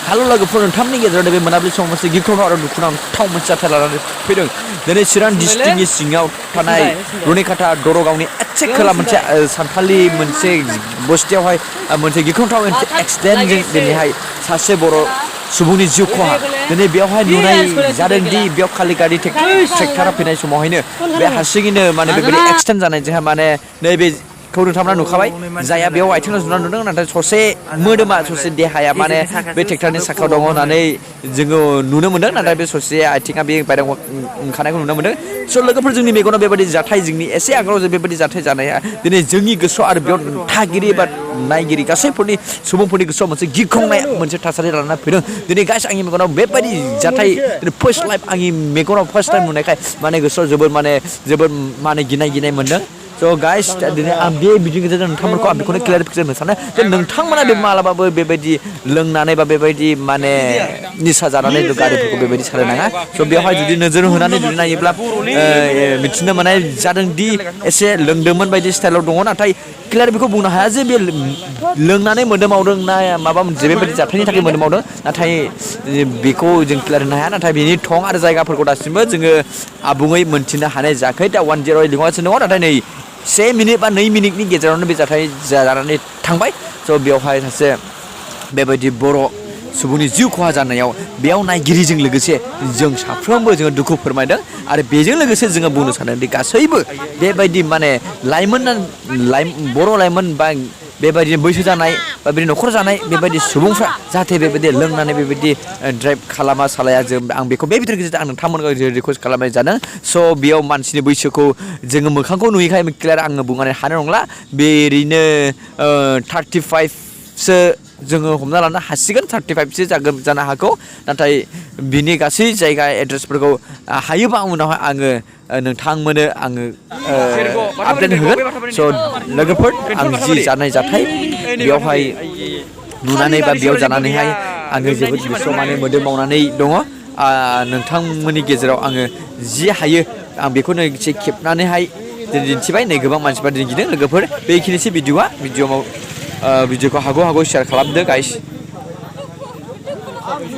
हेल' लोगोफोर नोंथांमोननि गेजेराव बे मोनाबिलि समाव मोनसे गिख्रंथाव आरो दुखुनांथाव मोनसे जाथाय लानानै फैदों दिनै चिरां डिस्ट्रिक्टनि सिङाव थानाय रुनिकाटा दरगावनि एसे खोला मोनसे सानथालि मोनसे बस्तियावहाय मोनसे गिख्रंथाव एक्सिडेन्टजों दिनैहाय सासे बर' सुबुंनि जिउ खहा दिनै बेयावहाय नुनाय जादों दि बेयाव खालि गारि ट्रेक्टरा फैनाय समावहायनो बे हारसिङैनो माने बेबायदि एक्सिडेन्ट जानायजोंहाय माने नैबे खौ नोंथांमोना नुखाबाय जायहा बेयाव आथिङाव जुनार नुदों नाथाय ससे मोदोमा ससे देहाया माने बे ट्रेक्टरनि साखायाव दङ होननानै जोङो नुनो मोन्दों नाथाय बे ससे आथिङा बे बायराव ओंखारनायखौ नुनो मोन्दों स' लोगोफोर जोंनि मेगनाव बेबायदि जाथाय जोंनि एसे आगोलाव जों बेबायदि जाथाय जानाया दिनै जोंनि गोसोआव आरो बेयाव थागिरि बा नायगिरि गासैफोरनि सुबुंफोरनि गोसोआव मोनसे गिख्रंनाय मोनसे थासारि लानानै फैदों दिनै गाइस आंनि मेगनाव बेबायदि जाथाय फार्स्ट लाइफ आंनि मेगनाव फार्स्ट टाइम नुनायखाय माने गोसोआव जोबोद माने गिनाय मोन्दों स' गाइस दिनै आं बे भिडिअनि गेजेरजों नोंथांमोनखौ आं बेखौनो क्लियारिफिकेसन होनो सानो जे नोंथांमोना बे मालाबाबो बेबायदि लोंनानै बा बेबायदि माने निसा जानानै गारिफोरखौ बेबायदि सालायनाङा स' बेवहाय जुदि नोजोर होनानै जुदि नायोब्ला मिथिनो मोननाय जादों दि एसे लोंदोंमोन बायदि स्टाइलाव दङ नाथाय क्लियार बेखौ बुंनो हाया जे बे लोंनानै मोदोमावदों ना माबा मोनसे बेबायदि जाथायनि थाखाय मोदोमावदों नाथाय बेखौ जों क्लियार होनो हाया नाथाय बेनि थं आरो जायगाफोरखौ दासिमबो जोङो आबुङै मोनथिनो हानाय जायाखै दा 10 लिंहरगासिनो दङ नाथाय नै 1 मिनिट बा 2 मिनिटनि गेजेरावनो बे जाथाय जानानै थांबाय स' बेवहाय सासे बेबायदि बर' सुबुंनि जिउ खहा जानायाव बेयाव नायगिरिजों लोगोसे जों साफ्रोमबो जोङो दुखु फोरमायदों आरो बेजों लोगोसे जोङो बुंनो सानदोंदि गासैबो बेबायदि माने बर' लाइमोन बा बेबायदिनो बैसो जानाय बा बिदि न'खर जानाय बेबायदि सुबुंफ्रा जाहाथे बेबायदि लोंनानै बेबायदि ड्राइभ खालामा सालाया जों आं बेखौ बे भिडिअनि गेजेरजों आं नोंथांमोनखौ रिकुवेस्ट खालामनाय जादों स' बेयाव मानसिनि बैसोखौ जोङो मोखांखौ नुयैखाय क्लियार आङो बुंनानै हानाय नंला बे ओरैनो 35सो जोङो हमना लानो हासिगोन 35सो जानो हागौ नाथाय बिनि गासै जायगा एड्रेसफोरखौ हायोबा उनावहाय आङो नोंथांमोननो आङो आपडेट होगोन स' लोगोफोर आं जि जानाय जाथाय बेयावहाय नुनानै बा बेयाव जानानैहाय आङो जोबोद गोसोआव माने मोदोम मावनानै दङ नोंथांमोननि गेजेराव आङो जि हायो आं बेखौनो एसे खेबनानैहाय दिन्थिबाय नै गोबां मानसिफ्रा दिन्थिदों लोगोफोर बेखिनिसै भिडिअ'खौ हागौ शेयार खालामदो गाइस